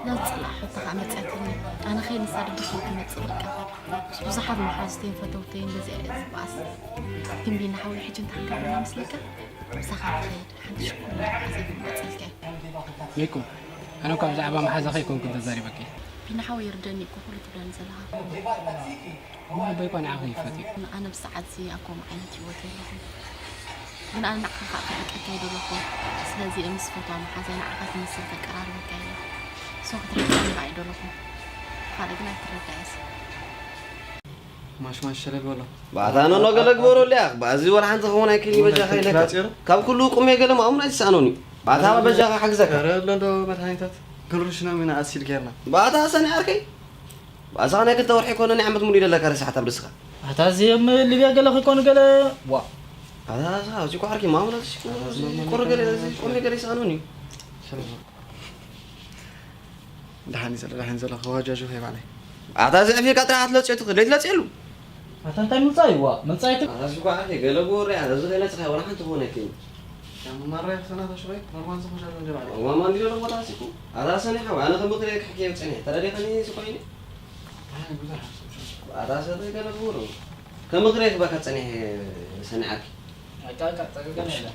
እዛ ዝጸላእ ሕቶ ከኣ መጽኣትኒ። ኣነ ኸይ ንሳ ድብሽ ኢሉ ክመጽእ በቃ። ምስ ብዙሓት መሓዙተይን ፈተውተይን በዚኣ እየ ዝበኣስ። ግን ቢና ሓወይ፣ ሕጂ እንታይ ክንገብር ይመስለካ? ምሳኻ ንኸይድ፣ ሓንቲ ሽኮር መሓዘይ ክመጽልካ እየ። ሚኩ፣ ኣነ እኳ ብዛዕባ መሓዛኺ ኣይኮንኩን ተዛሪበኪ። ቢና ሓወይ፣ ይርደኒ እኮ ኩሉ ትብለኒ ዘለኻ። እሞ ኣቦይ እኳ ንዓኺ ይፈትዩ። ኣነ ብሰዓትዚ ኣብ ከምኡ ዓይነት ህይወት የለኹን። ግን ኣነ ንዓኻ ከኣ ክርሕቀካ ኣይደለኹን። ስለዚ ምስ ፈትዋ መሓዛይ ንዓኻ ትመስል ከቀራርበካ ኢለ። So ክትርሕቀኒ ከኣ ኣይደለኹን። ካልእ ግን ኣይትረዳእስ። ማሽማሽ ሸለል በሎ። ባታ ኖኖ ገለ ግበረሉ ያኽ። ባዚ ወላ ሓንቲ ክኸውን ኣይክእል ይበጃኻ ኢለካ። ካብ ኩሉ ቁሜ ገለ ማእሙን ኣይትስኣኖን እዩ። ባታ በጃኻ ሓግዘካ። ኧረ ኣሎ ዶ መድሃኒታት ክንርሽኖም ኢና ኣሲድ ጌርና። ባታ ሰኒ ዓርከይ። ባዛ ናይ ክልተ ወርሒ ኮነ ናይ ዓመት ሙሉ ይደለካ ረሳሕታ ብርስኻ። ኣታ እዚ እም ሊብያ ገለ ከይኮኑ ገለ ዋ ባዛ እዚ እኮ ዓርከይ ማእሙን እዚ ቁር ገለ እዚ ቁሜ ገለ ይስኣኖን እዩ። ደሓን እዩ ዘሎ ደሓን እዩ ዘሎ ከዋጃጆ ከይባዕለይ። ኣታ እዚ ዕፊርካ ጥራሕ ኣትለፅዮ ትኽእል ለይትለፅየሉ። ኣታ እንታይ ምልፃ እዩ ዋ ምልፃ ይት ኣታ እዚ እኮ ዓርከይ ገለ ብወረ ኣታ እዚ ከይለፅኻ ወላ ሓንቲ ክኾን ኣይክእልን። ያም ማራ ይኽሰናታ ሽወይ ኖርማል ዝኸሻሉ እንደ ባዕለይ። እዋ ማን ድዮ ቦታ ሲኩ ኣታ ሰኒሓ ኣነ ከምኽሪ ክሕክየ ፀኒሐ ተረዲኸኒ ሲኮይኒ። ኣነ ብዙሕ ሓሳብ ኣታ ሰሪ ገለ ብወረ ከምኽሪ ክባካ ፀኒሐ ሰኒዓኪ። ኣቃቃ ጠቅቀን የለ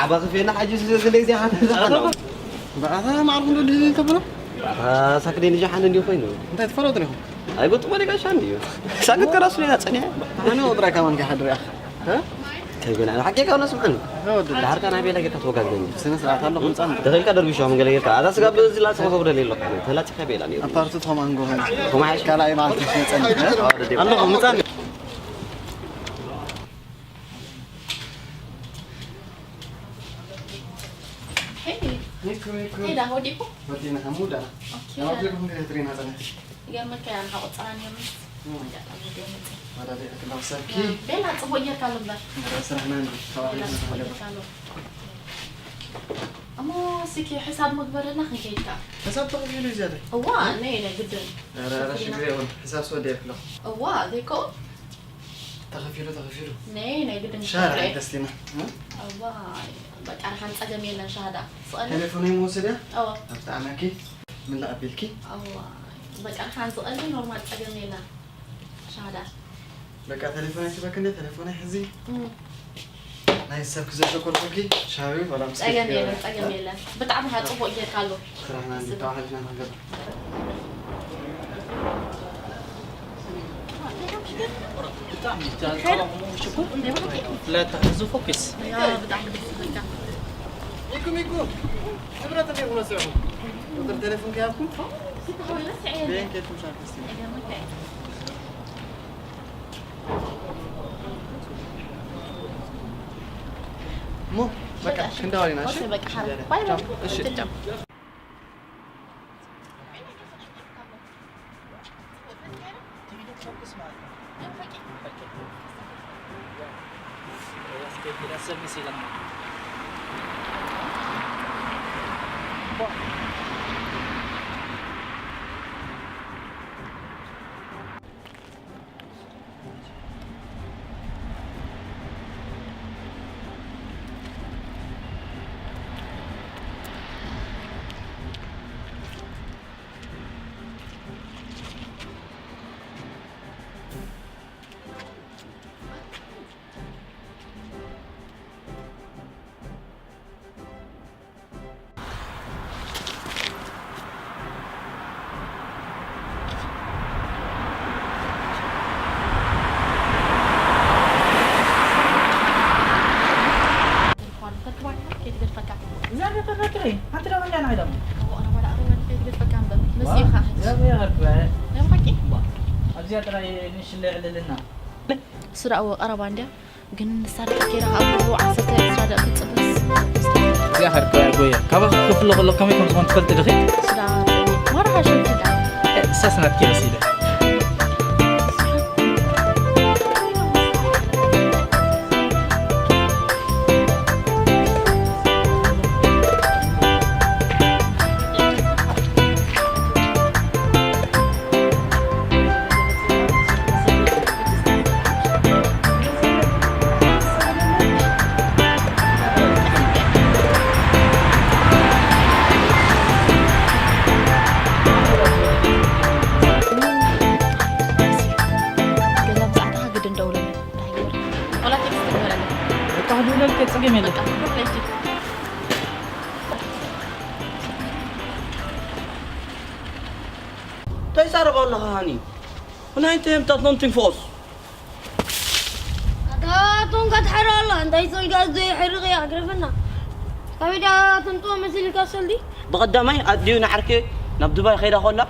ዓባ ክፍየና ሓጂ ስለ ግዜ ሓተዘሓሎ ብኣታ ማዕርኩ እንዶ ድህል ተብሎ ሳክደይ ንጃ ሓን እንዲሁ ኮይኑ እንታይ ትፈረው ጥሪኹም ኣይጎጥሞ ደጋሻ እንዲዩ ሳክት ከራሱ ሌላ ጸኒሐ ኣነ ወጥራይ ከማን ከሓድር ኢኻ ከይበና ሓቂ ካብ ነስምዓን ወዲ ዳርካ ናይ ቤላ ጌርካ ተወጋግዘኒ ስነ ስርዓት ኣለኹ ምጻን ተኸልካ ደርቢሽ ምን ገለ ጌርካ ኣታ ስጋ በዚ ላጽ ገብረ ሌሎ ተላጽካ ቤላ ነይሩ ኣፓርቱ ቶም ኣንጎ ከማሓሽ ካልኣይ መዓልቲ መጸን ኣለኹ ምጻን ሄዳ ወዲቁ ወዲና ሓሙዳ ኦኬ ኣዋፊርኩም ገለ ትሪና ጸኒሕ ይገርመካ እያ ንሓቆ ጸራን የምስ ወዳዲኣ ክላውሰኪ ቤላ ጽቡቅ ጌርካ ኣሎ እምበር ስራሕና እንዲ ቤላ ጽቡቅ ተባሂልና ጌርካ ኣሎ እሞ ስኪ ሕሳብ ምግበረና ክንከይድ ከኣ ሕሳብ ተኸፊሉ እዩ ዝያደ እዋ ነይ ናይ ግድን ኧረ ኧረ ሽግር የብሉን ሕሳብ ስወደ የብሎ እዋ ዘይኮ ተኸፊሉ ተኸፊሉ ነይ ናይ ግድን ሻራ ክፍለ ደስቲና እዋ በቃ ንሓን ጸገም የለን ሻሃዳ ስቐኒ ቴሌፎነይ መወሰድያ እዋ ኣብጣዕመኪ ምን ኣቢልኪ እዋ በቃ ንሓን ዝቐሊ ኖርማል ጸገም የለን ሻሃዳ በቃ ቴሌፎነይ ትበክኒ ቴሌፎነይ ሕዚ እም። ናይ ሰብ ክዘሸኮልኩኪ ሻዊ ወላ ምስ ጸገም የለን ጸገም የለን ብጣዕሚ ካ ጽቡቅ ጌርካ ኣሎ ስራሕና እንዲ ተባሓልና ንገር ብጣዕሚ ሽኩር ብፍላይ ተሕዙ ፎኪስ ብጣዕሚ ደስ ይብልካ ይኩም ይኩም ንብረት እንዲኹም ነስዕኹም ቁጥር ቴሌፎን ከያዝኩም ቤን ከድኩም ሻርክስቲ እሞ በቃ ክንዳዋሊና እሺ በቃ ሓራ ባይ ባይ እሺ እዚኣ ጥራይ ንሽለ የዕልልና። እሱ ደኣ እወ ቀረባ እንድያ ግን ንሳ ደኣ ከይዳ ካብ ብኡ ዓሰርተ ዕስራ ደቂቕ ክትጽበስ እዚኣ ኸርክያ ጎያ ካባኺ ክፍሎ ከሎ ከመይ ከም ዝኾን ትፈልጢ ዲኺ? እሱ ደኣ ማራ ሓሸውቲ ደኣ እሳስ ናትኪ መሲለ። ገዛ ብዛዕባኻ ግድን ደውለለይ እንታይ ይግበር? ዋላ ቴክስት ይግበረለይ። በቃ ክድውለልከ ጸገም የለን። በቃ፣ ሩሕ ለይቲ። እንታይ ዛረባ ኣለኻ ሃኒ? ብናይ እንታይ የምታት ኖንቲንግ ፎስ? ኣታ ቶንካ ትሕር ኣሎ እንታይ ሰልካ ዘይሕርቕ እያ ግረፈና። ካበይ ደኣ ተምፅኦ መሲልካ ሰልዲ? ብቐዳማይ ኣዲኡ ንዓርኪ ናብ ዱባይ ከይዳ ኮላ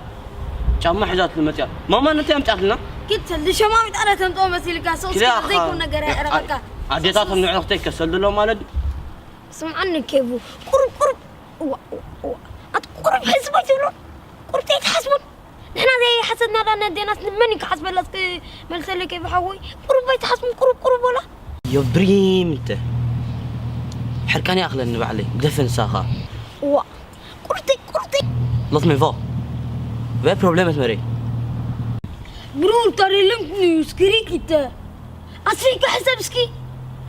ጫማ ሒዛትሉ መፅያ። ማማ ነቲ ኣምፅኣትና። ኪድ ሰልዲ ሸማዊት ኣረ ተምፅኦ መሲልካ ሰው ኪዳ እስኪ ዘይኮን ነገር ኣየዕረቐካ። ኣዴታቶም ንዕቕተይ ከሰልድሎ ማለት ድዩ? ስምዓኒ ኬቡ ቁሩብ ቁሩብ እዋ እዋ እዋ ኣቲ ቁሩብ ሕስብ ኣይትብሉን? ቁሩብ ዘይትሓስቡን? ንሕና ዘይሓሰብና ደኣ ነዴናስ ንመን እዩ ክሓስበላ እስኪ መልሰለይ ኬቡ ሓወይ ቁሩብ ኣይትሓስቡን ቁሩብ ቁሩብ ወላ የብሪም እንተ ሕርቃን ይኣኽለኒ ባዕለይ ግደፈ ንስኻ እዋ ቁርተይ ቁርተይ Låt mig vara. Vad är problemet med dig? Bror ta det lugnt nu, skrik inte. Asfika ሕሰብ እስኪ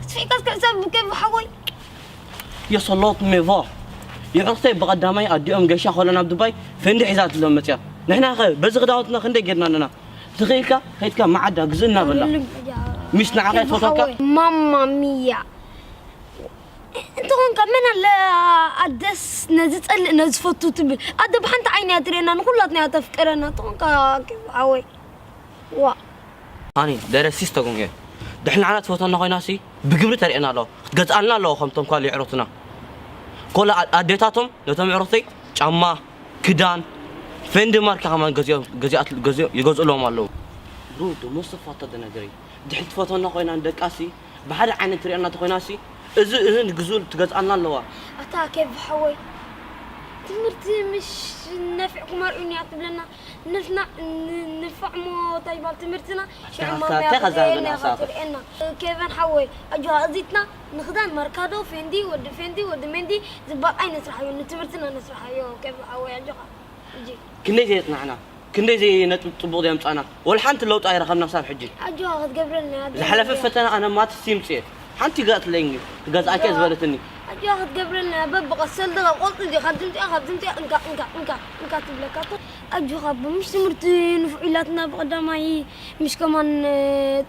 ኣስፊካ እስኪ ሕሰብ ኬቡ ሓወይ የሰሎት ሜቫ ይዕቕተይ ብቐዳማይ ኣዲኦም ገሻ ከሎ ናብ ዱባይ ፈንዲ ሒዛትሎም መፅያ ንሕና ኸ በዚ ክዳውንትና ክንደይ ጌርና ኣለና ትኽኢልካ ከይድካ መዓዳ ግዝእና በላ ሚስ ንዓኻ ትፈትወካ ማማ ሚያ እንተኾንካ መን ኣለ ኣደስ ነዚ ጸልእ ነዚ ፈቱ ትብል ኣደ ብሓንቲ ዓይኒ እያ ትርእየና ንኹላትና እያ ተፍቅረና እንተኾንካ ሓወይ ዋ ኣኒ ደረሲስ ተጎምየ ድሕናዓና ትፈተና ኮይናሲ ብግብሪ ተርእየና ኣለዋ ክትገዝኣልና ኣለዋ ከምቶም ኳል ይዕሩትና ኮላ ኣዴታቶም ነቶም ዕሩተይ ጫማ ክዳን ፌንዲ ማርካ ከማን ገዚኦም ገዚኣት ገዚኦም ይገዝእሎም ኣለዉ ብሩ ደሞ ዝተፋታ ደነገረኝ ድሕሪ ትፈተና ኮይና ንደቃሲ ብሓደ ዓይነት ትርእየና ተኮይናሲ እዚ እዚ ንግዙ ትገዝኣልና ኣለዋ ኣታ ኬብ ሓወይ ትምህርቲ ምሽ ነፊዕኩም ኣርእዩኒ እያ ትብለና ንሕና ንፋዕሞ እንታይ ይባል ትምህርትና ሽዑ ማመያ ክትርእየና ኢኻ ትርእየና ኬቨን ሓወይ ኣጆኻ እዚትና ንኽዳን ማርካዶ ፌንዲ ወዲ ፌንዲ ወዲ ሜንዲ ዝበቃይ ነስርሓዮ ንትምህርትና ነስርሓዮ ኬቨን ሓወይ ኣጆኻ እጂ ክንደይ ዘየጽናዕና ክንደይ ዘይ ነጥብ ጽቡቕ ዘየምጻና ወላ ሓንቲ ለውጢ ኣይረኸብና ክሳብ ሕጂ ኣጆኻ ክትገብረልና ዝሓለፈ ፈተና ኣነ ማትስ ይምጽእ ሓንቲ ገዛእትለይኒ ክገዝኣኪ ዝበለትኒ ኣጆኻ ክትገብረልና በብቐሰል ድኻ ቆልጡ ዲኻ ድምፅያ ካብ ድምፅያ እንካ እንካ እንካ እንካ ትብለካ እኮ ኣጆኻ ኣቦ ምሽ ትምህርቲ ንፉዕ ኢላትና ብቐዳማይ ምሽ ከማን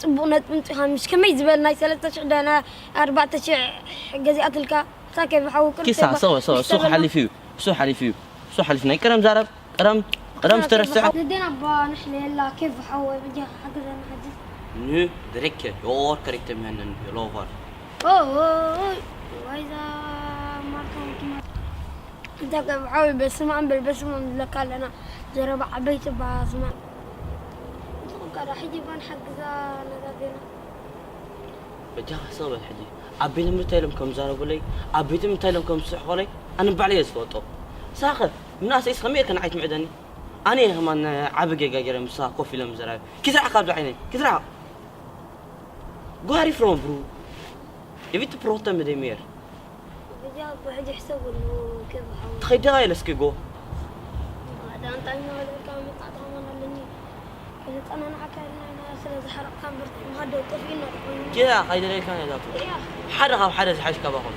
ፅቡቕ ነጥቢ ምፅኻ ምሽ ከመይ ዝበል ናይ ሰለስተ ሽሕ ዳና ኣርባዕተ ሽሕ ገዚኣትልካ ሳከ ብሓዊ ቅርብ ኪሳ ሰወ ሰወ እሱ ሓሊፉ እዩ እሱ ሓሊፉ እዩ እሱ ሓሊፉ ናይ ቀደም ዛረብ ቀደም ቀደም ዝተረስዐ ነዴና ኣባ ንሕለየላ ኬፍ ሓወ በጃ ሓገዘና ሓጂ ን ድሬከ ዮር ከሪተ ምህነን ሎቫር ኦይ ዋይዛ ማርካ ወኪማ እንተ ገብሓዊ በስመ ኣም በል በስመ ኣም ዝለካ ኣለና ዘረባ ዓበይቲ ባስመ እንተኾንካ ዳ ሕጂ ባን ሓግዛ ነዛ ዜና በጃኻ ሰበል ሕጂ ኣብ ቤት ትምህርቲ እንታይ ኢሎም ከም ዝዛረቡለይ ኣብ ቤት ትምህርቲ እንታይ ኢሎም ከም ዝስሕቑለይ ኣነ ባዕለይ እየ ዝፈልጦ ንስኻ ኸ ምንኣሰይስ ከመይ ኢልካ ንዓይ ትምዕደኒ ኣነ እየ ከማን ዓቢ ጌጋ ገይረ ምሳኻ ኮፍ ኢለ ምዝራብ ኪትርሓቕ ካብዚ ዓይነይ ኪትርሓቕ Go Harry from bro. Evita prota me de mer. Vediamo, vedi se vuole che va. Tredera ele skego. Danta ino le ka me tata mana leni. Ele tana na ka na na sele zahara kan ber ma do to fino. Kira kay dere kan ya dato. Hada ka hada zahaj ka ba kon.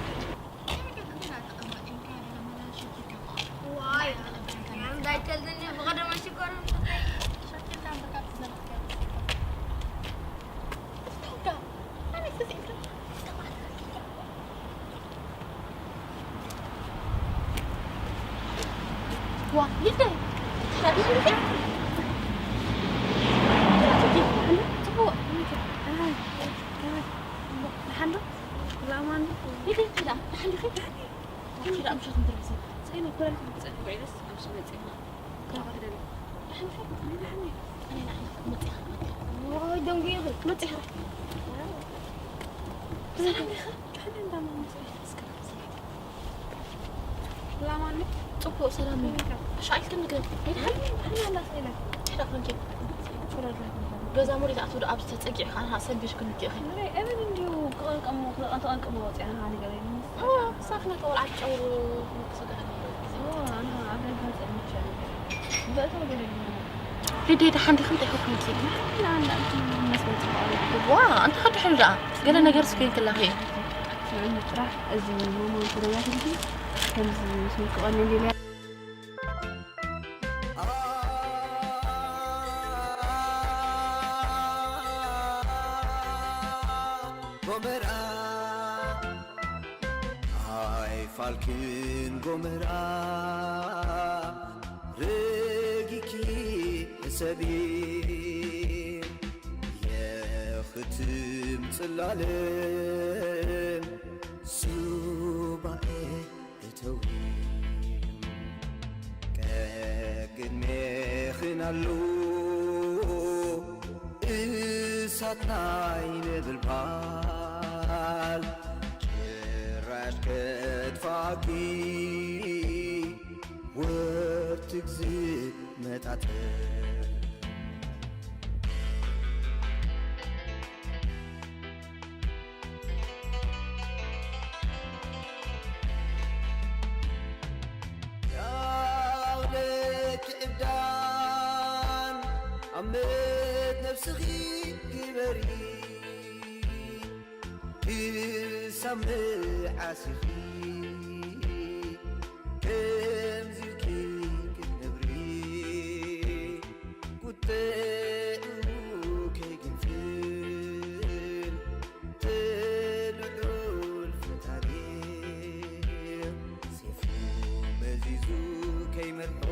ደንጉ ይብል መጽ ይኸረ ብዘላ ዲኻ? ሕነ እንዳማ መጽ ይኸረ እስከ ላማኒ ጽቡቅ ሰላም። ሻይል ክንገ ይድሃል። ሕነ እንዳስለ ሕዳ ኮንኪ ገዛ ሙሪ ዝኣትው ዶ ኣብዚ ተጸጊዕካ ንኻ ሰቢር ክንዲኺ? ንበይ እብን እንዲሁ ክቐንቀሞ ክቐንቀሞ ወጽያ ንኻ ንገረኒ። ሳፍና ተወልዓት ጨውሩ ክስገረኒ። ኣነ ኣብ ደገ ጸኒቸ በእተው ገለ ሊደይ ደሓን ዲኺ? እንታይ ኮንኪ? ዋ፣ እንታይ ከድሕን ደኣ? ገለ ነገር ስኮይን ክላኺ። ጥራሕ እዚ ሞመንት ዶ ያህልኪ ከምዚ ስምክቐኒ እንዲለ ጎመራ ኣይፋልክን ጎመራ ረጊኪ ሕሰቢ የኽትም ጽላለም ሱባኤ እተዊ ቀቅድሜኽን ኣሎ እሳት ናይ ነበልባል ጭራሽ ከጥፋኪ ወርትግ ዝመጣጠር ያውለኪ ዕብዳን ኣመት ነብስኺ ግበሪ ክሳብ መዓስ ኢኺ ከምዚ ኢልኪ ክትነብሪ ቁጥዑ ከይግንፍል ትልዑል ፈጣሪ ሴፉ መዚዙ ከይመርሖ